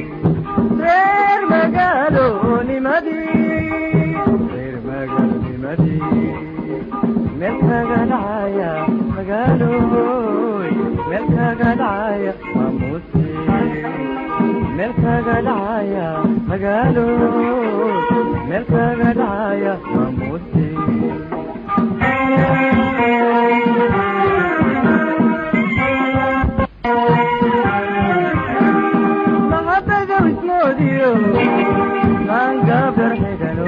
Reer magaalonimadii. Meel kaga dhacaya magaaloy, meel kaga dhacaya maamuusi, meel kaga dhacaya magaaloy, meel kaga dhacaya maamuusi. Mahabaga ismoodiyo maangabar xidhano,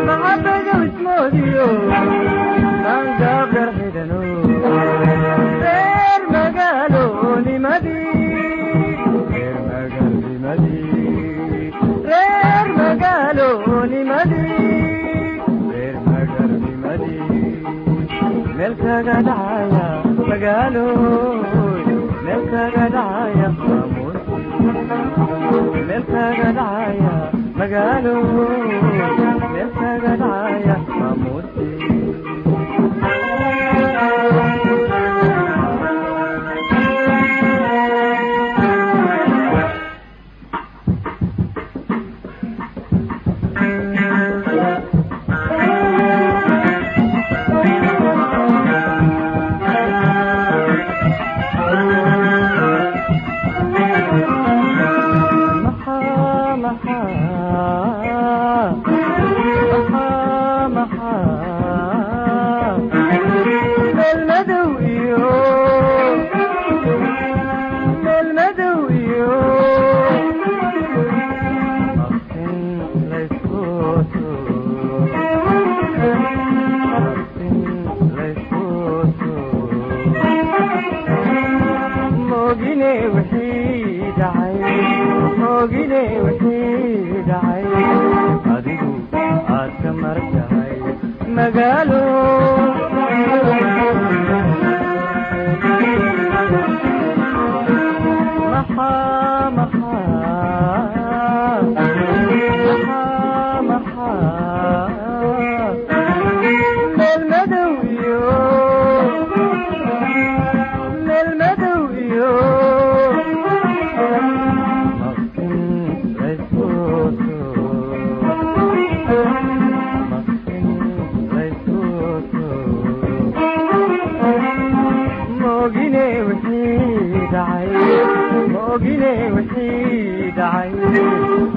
mahabaga ismoodiyo maangabar xidhano, reer magaalonimadii, reer magaalnimadii, reer magaalonimadii, reer magaalnimadii, meel kaga dhacaya magaaloy, meel kaga dhacaya maamuusi, meel kaga dhacaya magaaloy, meel kaga dhacaya maamuusi. Maxaa maxaa maxaa maxaa meel madow iyo meel madow iyo maqsin laysku maqsin laysku moogine wixii dhacay, moogine wixii dhacay, adigu aad ka mar tahay magaalo. Maxaa maxaa maxaa maxaa meel madow iyo meel madow iyo maqsin laysku maqsin laysku moogine wixii dhacay, moogine wixii dhacay,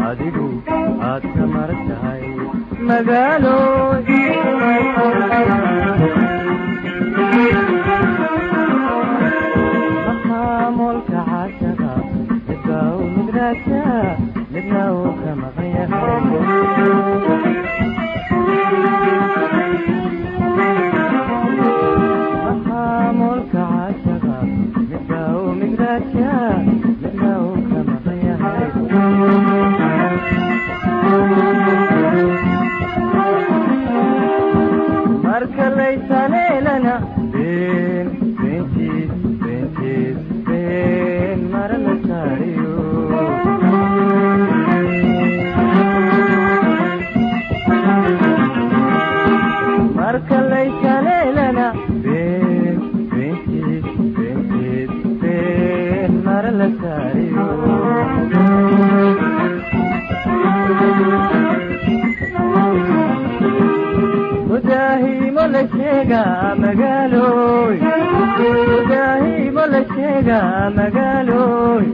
adigu aad ka mar tahay magaalo. Maxaa moolka caashaqa midba uu mid raajaa, midna uu ka maqan yahay? Maxaa moolka caashaqa midba uu mid raajaa, midna uu ka maqan yahay? Marka laytaleelana been beentiis beentiis been mara la saariyo. Marka laytaleelana been beentiis beentiis been mara la saariyo. Mudaahimo la sheegaa magaaloy, mudaahimo la sheegaa magaaloy.